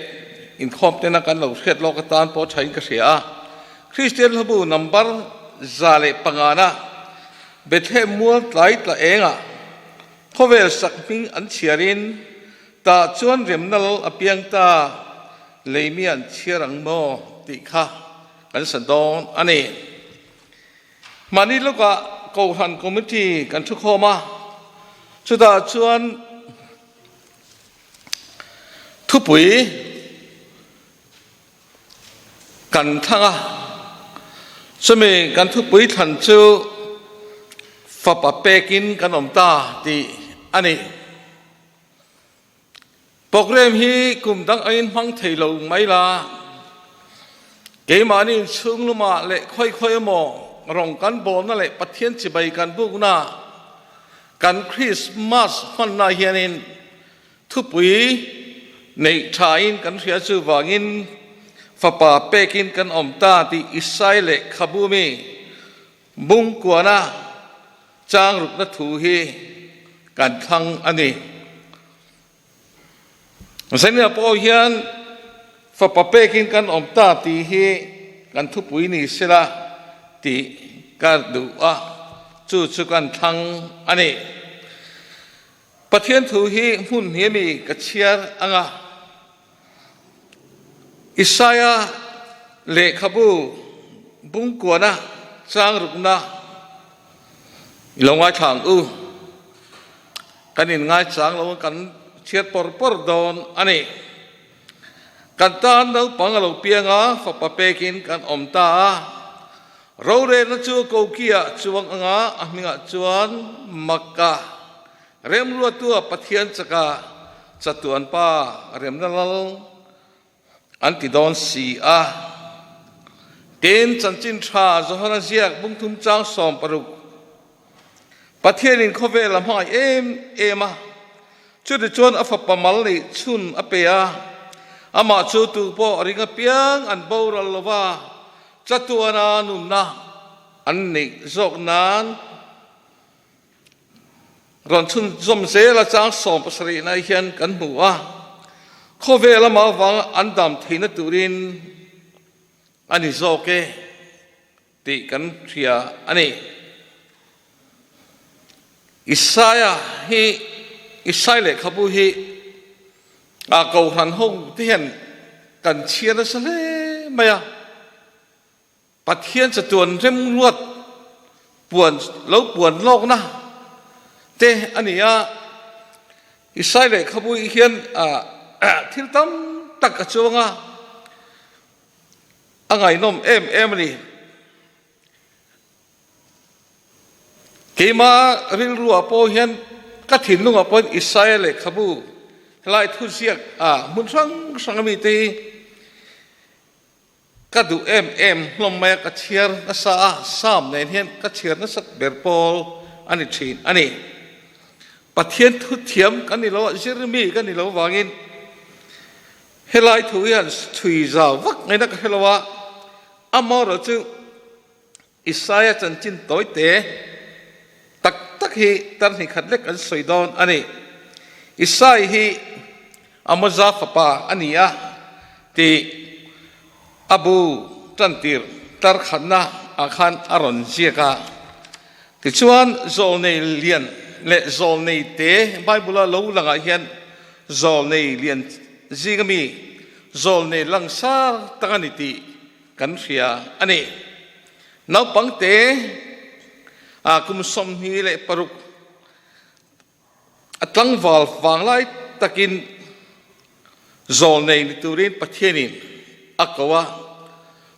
inkhawm tena kan lo hriat lawk atan pawh thain ka hria a. Kristian hlabu number 105 na Bethlehem mual tlai tla engah khawvel sak hming an chhiarin tah chuan remna lal a piang ta leimi an chhiar ang maw tih kha kan sa dawn a ni. Mahni lawkah Kohhran Committee kan thukhawm a, chutah chuan thupui kan thlang a, chumi kan thupui thlan chu fapa pekin kan awm ta tih a ni. Program hi kum dang angin hmang thei lo mai la, keimahni inchhung lumah leh khawi khawi emaw rawng kan bawlna leh Pathian chibai kan bukna kan Krismas hmanna hianin thupui neih thain kan hria chuvangin fapa pekin kan awm ta tih Isai lehkhabu mi Bungkuana chang rukna thu hi kan thlang a ni. Zania pawh hian fapa pekin kan awm ta tih hi kan thupui ni sela tih ka duh a, chu chu kan thlang a ni. Pathian thu hi hmun hnih ami ka chhiar ang a. Isaia lehkhabu bungkuana chang rukna i lo ngaithla ang u. Kan inngai chang lo kan chhiat pawr pawr dawn a ni. Kan tan naupang a lo piang a, fapa pekin kan awm ta a. Rorelna chu kokiah chuang anga a hmingah chuan Makka Remruatua Pathian chaka chatuan pa remna lal an ti dawn si a. Tin, chanchin tha Johana ziak bungthum chang 16 Pathianin khawvel a hmangaih em em a, chutichuan a fapa mal neih chhun a pe a, amah chu tu pawh a ring apiang an boral lova chatuana nunna an neih zawk nan Rawn chhunzawm zel a chang 70 na hian kan hmu a, khawvel amah avanga an dam theihna turin a ni zawk e tih kan hria a ni. Isaia hi Isai lehkhabu hi a kohhran ho te hian kan chhiar nasa hle mai a. Pathian chatuan remruat puan lo puan lawkna te a ni a, Isai lehkhabu hian thil tam tak a chuang a, a ngaihnawm em em a ni. Keima rilruah pawh hian ka thinlungah pawhin Isaia lehkhabu helai thuziak hmun hrang hrang ami te hi. Ka duh em em hlawm mai a, ka chhiar nasa a, Psalm nen hian ka chhiar nasat ber pawl a ni thin a ni. Pathian thu thiam kan ni lo a, zirmi kan ni lo vangin helai thu hian chhui zau vak ngaihna ka hre lo a, amaherawhchu chu Isaia chanchin tawi te tak tak hi tarhnih khat lek an sawi dawn a ni. Isai hi Amoza fapa a ni a tih a bu tantir tar khatna ah khan a rawn ziak a. Tichuan zawlnei lian leh zawlnei te Bible-a lo langah hian zawlnei lian zinga mi zawlnei langsar tak a ni tih Kan hria a ni. Naupangte a kum 26 a tlangval vanglai takin zawlnei ni turin Pathianin a ko a.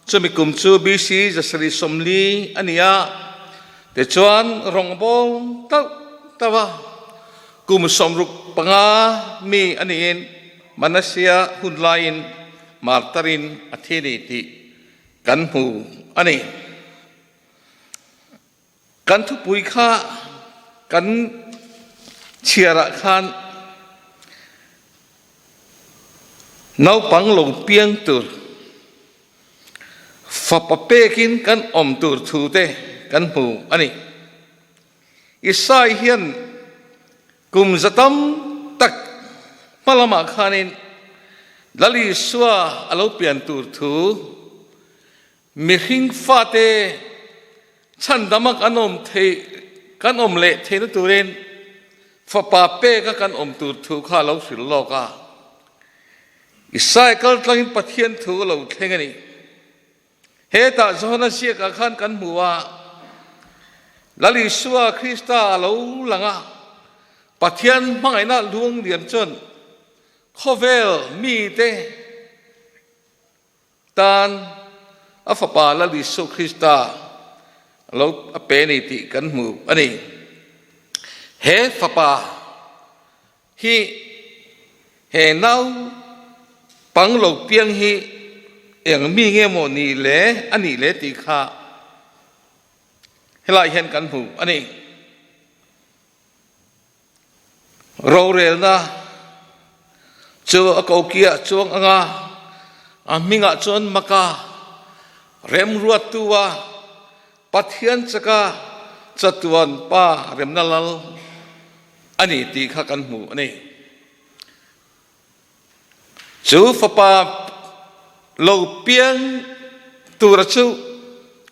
Chumi kum chu BC 740 a ni a, tichuan rawngbâwl tauh tauh a kum 65 mi a niin Manasseh hun laiin Martarin a thi ni tih kan hmu a ni. Kan thupui kha kan chhiarah khan naupang lo piang tur fapa pekin kan awm tur thu te kan hmu a ni. Isai hian Kum za tam tak hma lamah khanin Lal Isua a lo pian tur thu mihring fate chhandama kan awm theih kan awm leh theihna turin fapa peka kan awm tur thu kha a lo hrilh lawk a. Isai kal tlangin Pathian thu a lo thleng a ni. Hetah Johana ziakah khan kan hmu a, Lal Isua Krista a lo lang a, Pathian hmangaihna luang lian chuan khawvel mite tan a Fapa Lal Isua Krista a lo a pe a ni tih kan hmu a ni. He Fapa Hi he naupang lo piang hi eng mi nge maw ni le a nih le tih kha helai hian kan hmu a ni. Rorelna chu a kokiah chuang anga a hmingah chuan maka remruattu a Pathian chaka chatuan pa remna lal a ni tih kha kan hmu a ni. Chu fapa lo piang tura chu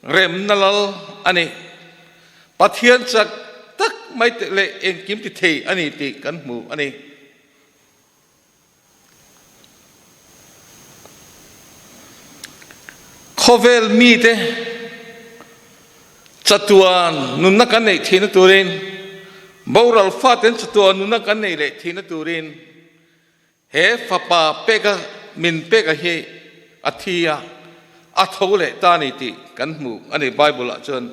remna lal a ni. Pathian chak tak mai te leh engkim ti thei a ni tih kan hmu a ni. Khawvel mite chatuan nunna kan neih theihna turin, boral faten chatuan nunna kan neih leh theihna turin he fapa peka min peka hi a thi a, a tho leh ta a ni tih kan hmu a ni Bible ah chuan.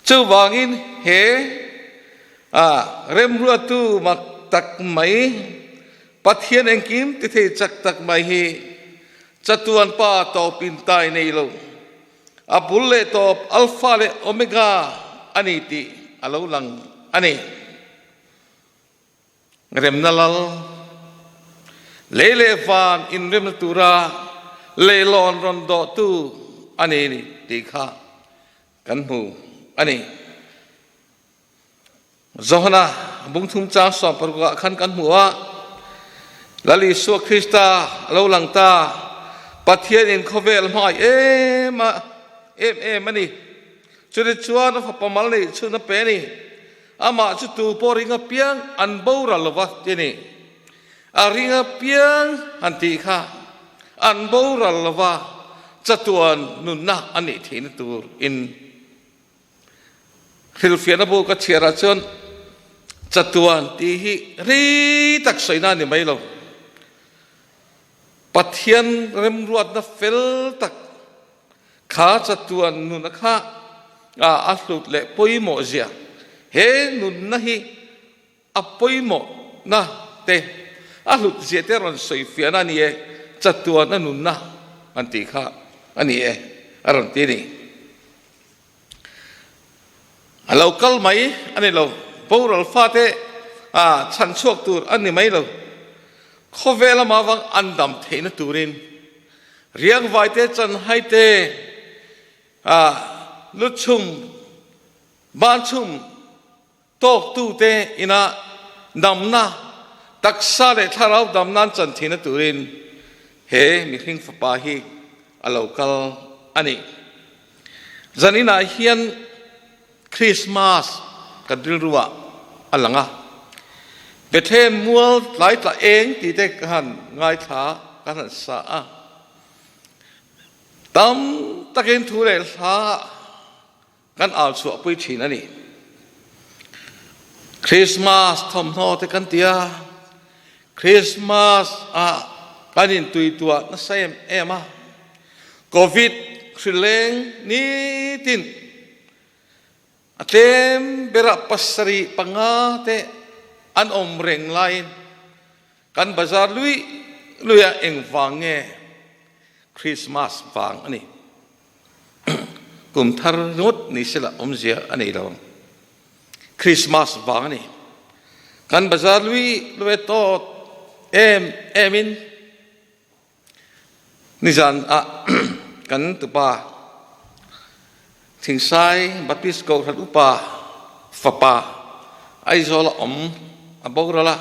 Chuvangin he A remruattu mak tak mai, Pathian engkim ti thei chak tak mai hi chatuan pa tawp in tai nei lo. A bul leh tawp Alpha leh Omega a ni tih a lo lang a ni. Remna lal, lei leh van inremna tura leilawn rawn dawhtu a ni tih kha kan hmu a ni. Johana bungthum chang 16 ah khan kan hmu a, Lal Isua Krista a lo lang ta, Pathianin khawvel hmangaih em a, em em a ni. Chutih chuan a fapa mal neih chhun a pe a ni. Amah chu tu pawh ring apiang an boral lo va ti a ni. A ring apiang han tih kha an boral lo va, chatuan nunna a nih theihna tur in. Hrilhfiahna bu ka chhiarah chuan chatuan tih hi rei tak sawina a ni mai lo. Pathian remruatna fel tak kha chatuan nuna kha a hlut leh pawimawh zia he nunna hi a pawimawhna te a hlut zia te rawn sawifiahna a ni e, chatuan a nunna an tih kha. a ni e, a rawn ti a ni. A lo kal mai a ni lo, boral fate a chhan chhuak tur a ni mai lo. Khawvel ama vang an dam theihna turin riangvaite chanhaite a luchhum banchhum tawktute ina damna taksa leh thlarau dam nan chan theihna turin he mihring fapa hi a lo kal a ni. Zaninah hian Krismas kan rilru ah a lang a, Bethlehem mual tlai tla eng tih te ka han ngaithla ka han sa a, tam takin thu leh hla kan au chhuahpui thin a ni. Krismas thawmhnaw te kan ti a, Krismas ah kan intuituah nasa em em a, Covid hrileng nitin a tlem berah pasarih panga te an awm reng laiin kan bazar lui lui a engvang nge Krismas vang a ni. Kum thar ringawt ni sela awmzia a nei lo ang. Krismas vang a ni. Kan bazar lui lui tawt em em in Nizan ah kan tupa Thingsai Baptist Kohhran Upa fapa Aizawl a awm a boral a,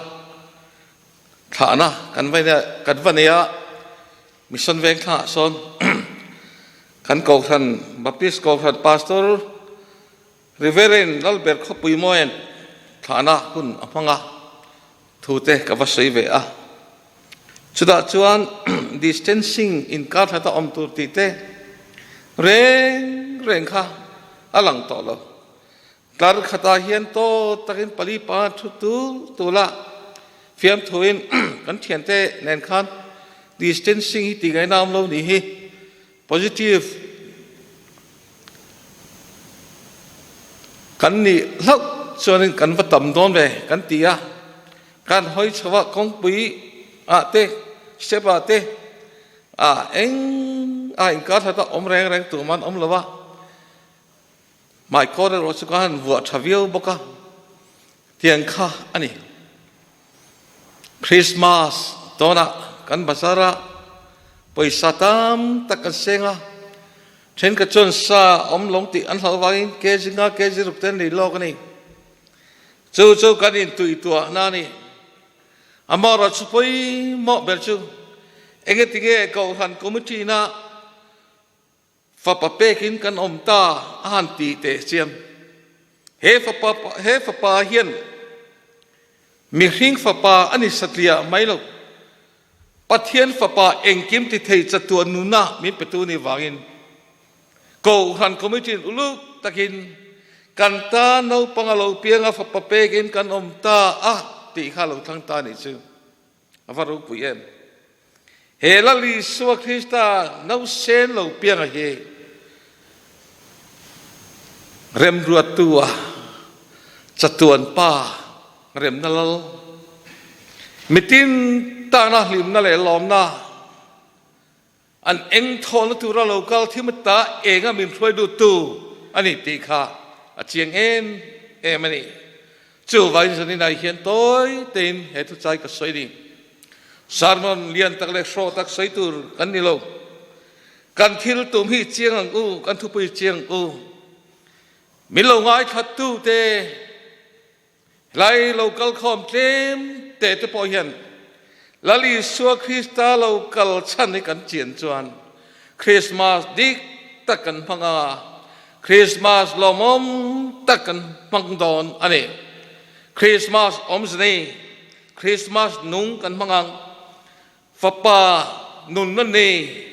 thlahna kan kan va nei a, Mission Vengthlang ah sawn kan Kohhran Baptist Kohhran Pastor Reverend Lalber Khawpui Mawian thlahna hun a hmang a. Thu te ka va sawi ve a, chutah chuan distancing inkar hlat a awm tur tih te reng reng kha a lang tawh lo. Tlar khatah hian tawt takin pali pa thu tul tul a, fiamthuin kan thiante nen khan distancing hi tih ngaihna awm lo ni hi, Positive kan nih hlauh chuanin kan va tam dawn ve kan ti a, kan hawi chho a kawngpui ah te step ah te ah eng a inkar hlat a awm reng reng tur man awm lo a, hmaikawr erawh chu ka han vuah tha viau bawk a, tiang kha a ni. Christmas tawnah kan bazar a, pawisa tam tak kan seng a, thenkhat chuan sa awm lo tih an hlauh avangin kg nga kg ruk te an lei lawk a ni. Chu chu kan intuihtuahna a ni. Amaherawhchu pawimawh ber chu engetinge Kohhran Committee na Fapa pekin kan awm ta a han ti teh chiam. He fapa he fapa hian mihring fapa a ni satliah mai lo. Pathian fapa engkim ti thei chatuan nuna min petu ni vangin Kohhran Committee in uluk takin kan ta naupang a lo piang a fapa pekin kan awm ta a tih kha lo thlang ta nih chu. A va ropui em! He Lal Isua Krista nausen lo pianga hi remruattu a chatuan pa remna lal, mitin tana hlimna leh lawmna an eng thawhna tura lo kal thim ata enga min hruai luttu a ni tih kha a chiang em em a ni. Chuvangin zaninah hian tawi tein he thuchai ka sawi ni. Sermon lian tak leh hrawh tak sawi tur kan ni lo. Kan thil tum hi chiang ang u, kan thupui chiang ang u. Min lo ngaithlattu te, Helai lo kal khawm tlem te te pawh hian Lal Isua Krista lo kal chhan hi kan chian chuan Krismas dik tak kan hmang a, Krismas lawmawm tak kan hmang dawn a ni. Krismas awmze nei, Krismas nung kan hmang ang. Fapa nunna nei,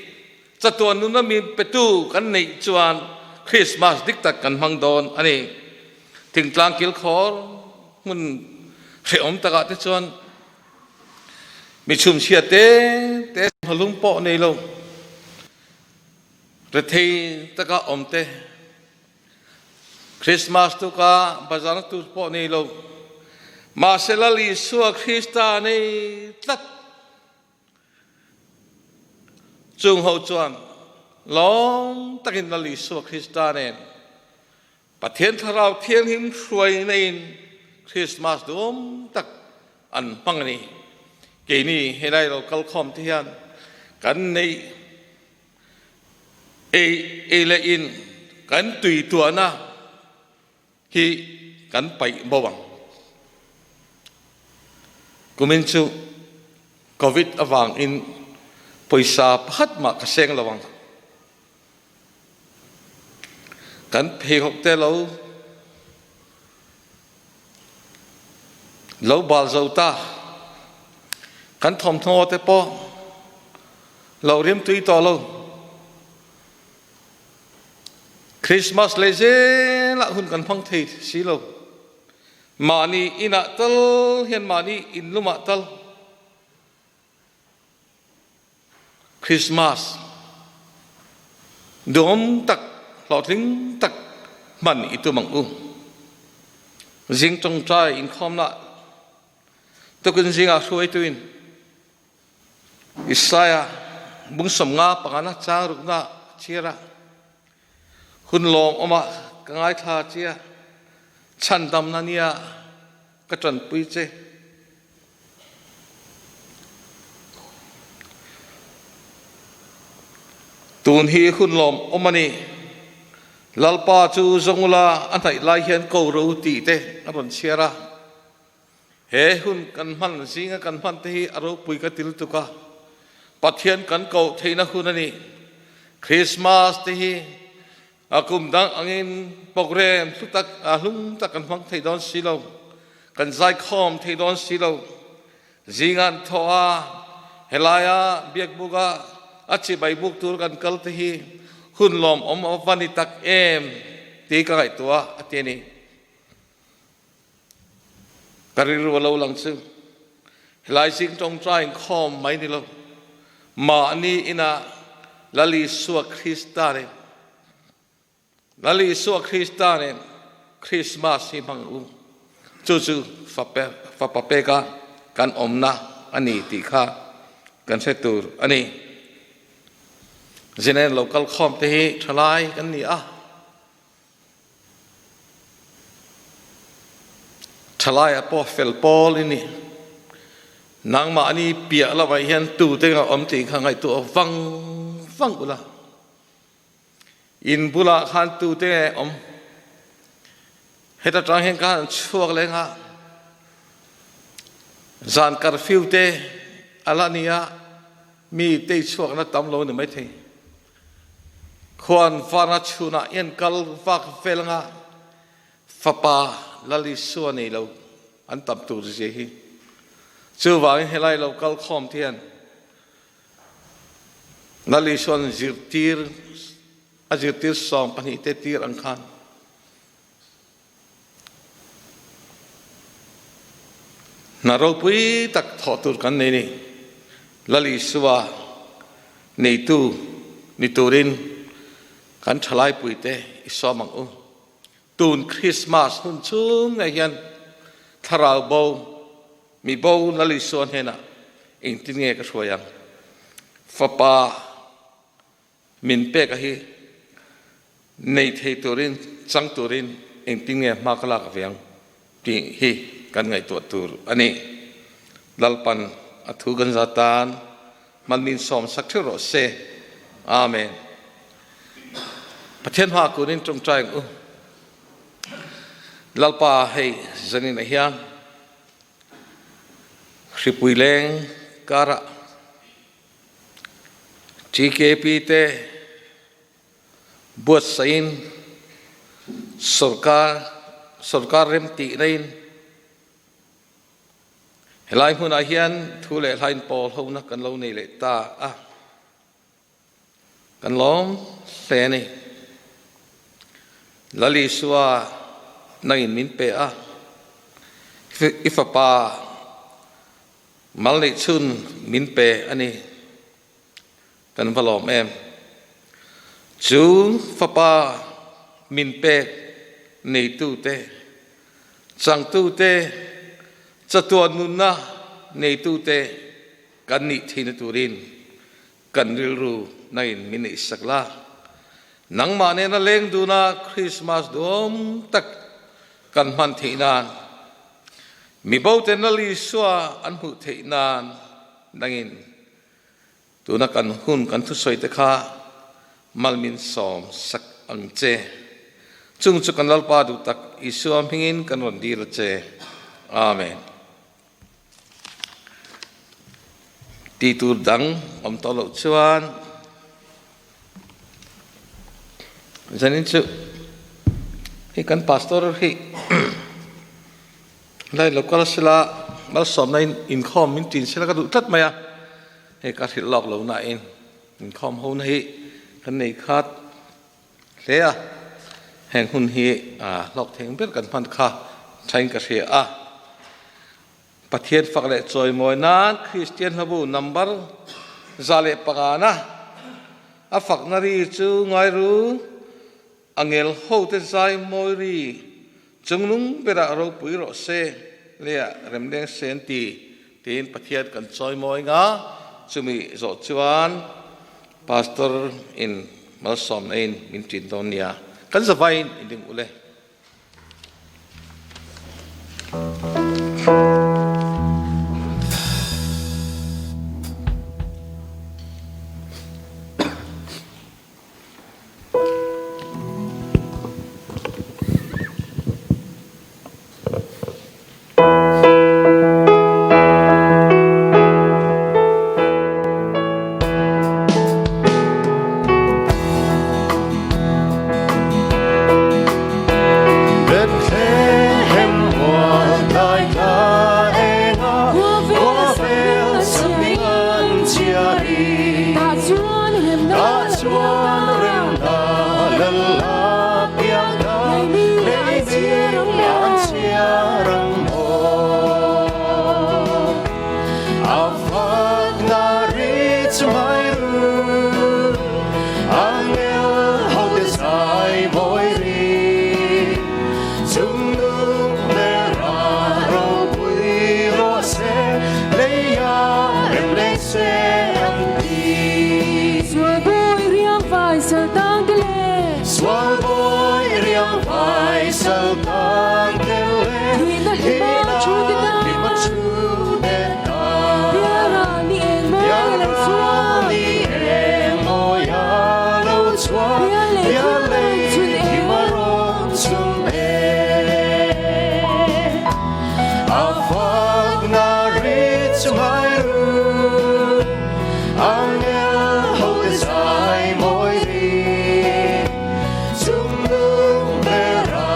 chatuan nunna min petu kan neih chuan Krismas dik tak kan hmang dawn a ni. Thingtlang kilkhawr hmun hrehawm takah te chuan mi chhumchhia te te hlum pawh nei lo, rethei taka awm te, Krismas tuka bazar tu pawh nei lo, mahse Lal Isua Krista nei tlat. Chung ho chuan Lawm takin Lal Isua Krista nen Pathian Thlarau Thianghlim hruai neiin Krismas duhawm tak an hmang a ni. Keini helai lo kalkhawm te hian kan neih ei ei leh in kan tui tuahna hi kan paih bo ang. Kumin chu Covid avangin pawisa pakhat mah ka seng lo ang. Kan pheikhawk te lo lo bal zo ta. Kan thawmhnaw te pawh lo rim tui tawh lo. Christmas leh zelah hun kan hmang thei si lo. Mahni inah tal hian mahni inlumah tal Christmas duhawm tak hlawhtling tak hman i tum ang u. Zing tawngtai inkhawmna tukin zingah hruaituin Isaiah bung 55 chang rukna chhiar a, hun lawmawm ah ka ngaithla che a, chhandamna nia ka tanpui che. Tun hi hun lawmawm a ni. Lalpa chu zawngula a hnaih lai hian ko ro tih te a rawn chhiar a. He hun kan hman zinga kan hman te hi a ropui ka ti lutuk a, Pathian kan koh theihna hun a ni. Christmas te hi a kum dang angin program hlu tak, hlum tak kan hmang thei dawn si lo, kan zaikhawm thei dawn si lo. Zinga an thawh a, helaia biakbuka a chibai buk tur kan kal te hi hun lawmawm a va ni tak em tih ka ngaihtuah a ti a ni. Ka rilru a lo lang chu helai zing tawngtai inkhawm mai ni lo, mahni inah Lal Isua Krista nen, Lal Isua Krista nen Krismas hi hmang u. Chu chu fapa peka kan awmna a ni tih kha kan hre tur a ni. Zinen lo kal khawm te hi thalai kan ni a. Thalai ah pawh fel pawl i ni. Nangmahni piah lovah hian tute nga awm tih kha ngaihtuah vang vang ula. In bulah khan tute nge awm? Heta tang hian ka han chhuak leh nga. Zan curfew te a la ni a, mi tei chhuakna tam lo ni maithei. Khuan vana chhunah hian kal vak vel anga fapa Lal Isua nei lo an tam tur zia hi. Chuvangin helai lo kal khawm te hian Lal Isua'n zirtir a zirtir 12 te tir ang khan Hna ropui tak thawh tur kan nei ni. Lal Isua neitu ni turin kan thalaipuite i sawm ang u. Tun Krismas hun chhung ngei hian thlarau bo, mi bo Lal Isua hnenah engtin nge ka hruai ang? Fapa Min pek a hi nei thei turin, chang turin engtin nge hma ka lak ve ang tih hi kan ngaihtuah tur a ni. Lalpan a thu kan za tan hman min sawm sak theuh rawh se. Amen. Pathian hma kunin tawngtai ang u. Lalpa hei zanin ah hian hripui leng karah TKP te buatsaihin sorkar sorkar remtihna in helai hmunah hian thu leh hlain pawl hona kan lo nei leh ta a, kan lawm hle a ni. Lal Isua nangin min pe a, i fapa Mal neih chhun min pe a ni. Kan va lawm em. Chu fapa min pek neitute, changtute, chatuan nunna neitute kan nih theihna turin kan rilru. nangin min neihsak la. Nangmah nena leng duna Krismas duhawm tak kan hman theih nan, mi boten Lal Isua an hmuh theih nan nangin tuna kan hun kan thusawi te kha mal min sawm sak ang che. Chung chu kan Lalpa duh tak Isua hmingin kan rawn dil a che. Amen. Ti tur dang awm tawh loh chuan zanin chu hei kan pastor hi lai lo kal sela malsawmna in inkhawm min tin sela ka duh tlat mai a, hei ka hrilh lawk lo na in inkhawm ho na hi kan nei khat hle a, heng hun hi hlawk theng ber kan hman kha thain ka hria a. Pathian fak leh chawimawi nan Kristian hlabu number 105 na a fakna ri chu ngai ru, angel hote zai mawi ri chungnung berah ropui rawh se leh remleng se an ti tiin Pathian kan chawimawi nga chumi zawh chuan Pastor in malsawmna in min ṭin dawn nia kan zavaiin i ding ule. Bethlehem mual tlai thla enga khua vel sakming an chhiari. Tah chuan remna lal a piang ta, lei mi an chhiar ang maw. A fakna ri chu ngai ru, angel hote zai mawi ri. Chungnung bera ropui rawh se, leia rem leng se an ti. Sual bawi riang vai sal tang te le. Sual bawi riang vai sal tang te le. Thihna hlim a thu te ta. Hlim a thu te ta. Piara ni eng mawi a lo chhuak. Piara ni eng mawi a lo chhuak. Pian lei Pian lei chhun e. thim a rawn chhun e. A fakna ri chu ngai ru. Angel hote zai mawi ri. Chungnung bera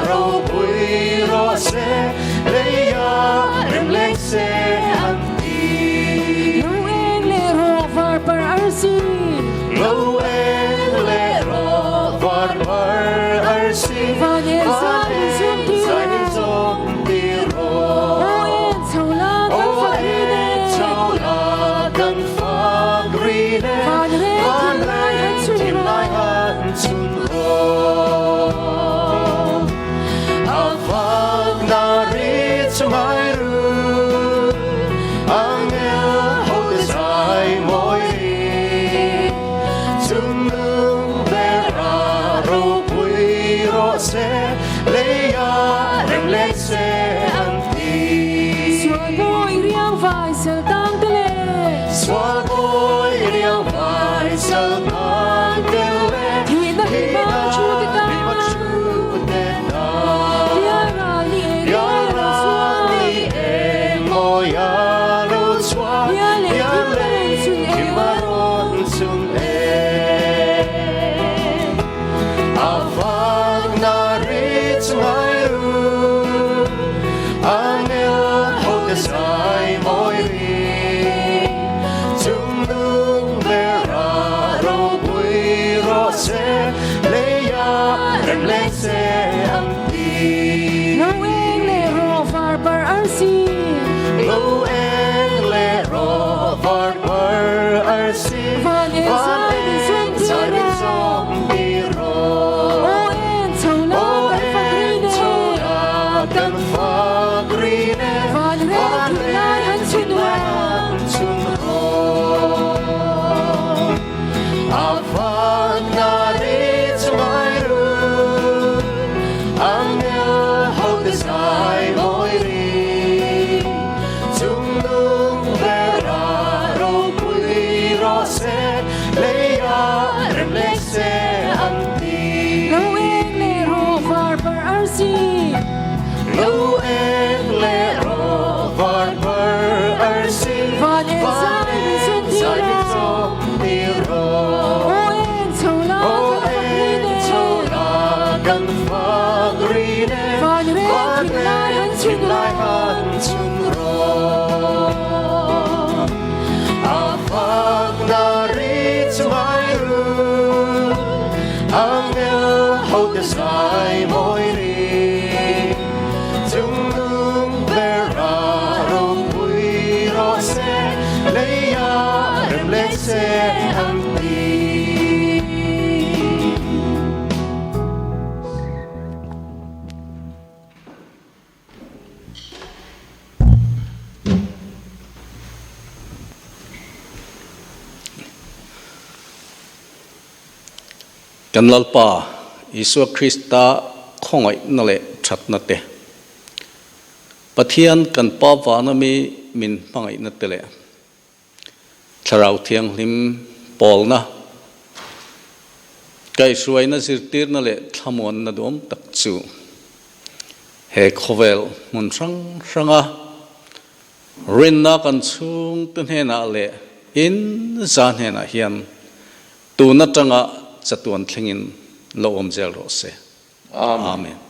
ropui rawh se, leia rem leng se an ti. Lo eng leh rawh var par arsi. Lo eng leh rawh var par arsi. Van eng zai min zawm tir Zai min zawm tir rawh. Aw eng chho la kan fak rin e. Aw eng chho la kan fak rin e. Van reng thim lai han chhun Thim lai rawh. han chhun rawh. A fakna ri chu ngai ru. Angel hote zai mawi ri. Chungnung bera ropui rawh se, leia rem leng se an ti. Sual bawi riang vai sal tang te le. Sual bawi riang vai sal tang te le. Thihna hlim a thu te ta. Hlim a thu te ta. Piara ni eng mawi a lo Piara chhuak. ni eng mawi a lo chhuak. Pian lei Pian thim a rawn lei chhun e. thim a rawn chhun e. A fakna ri chu ngai ru. Angel hote zai mawi ri. Chungnung bera ropui rawh se, leia rem leng se an ti. Lo eng leh rawh var par arsi. Lo eng leh rawh var par arsi. Van eng zai min zawm tir Zai min rawh. zawm tir rawh. Aw eng chho la Aw kan fak eng rin e. chho la kan fak rin e. Van reng thim lai han chhun Thim lai rawh. han chhun rawh. arsi. Lo eng leh rawh van par arsi. Van eng zai min chawm tir rawh. Aw eng chho la kan fak rin e. Aw eng chho la kan fak rin e. Van reng thinlai han chhun rawh. A fak na ri chu ngai ru. Angel hote zai mawi ri. Chungnung ber a ropui rawh se, lei a rem leh se an ti. Kan Lalpa Isua Krista khawngaihna leh thatna te, Pathian kan Pa vana mi min hmangaihna te leh Thlarau Thianghlim pawlna, kaihhruaina zirtirna leh thlamuanna duam tak chu he khawvel hmun hrang hranga rinna kan chhungte hnenah leh in za hnenah hian tun atanga chatuan thlengin lo awm zel rawh se. Amen.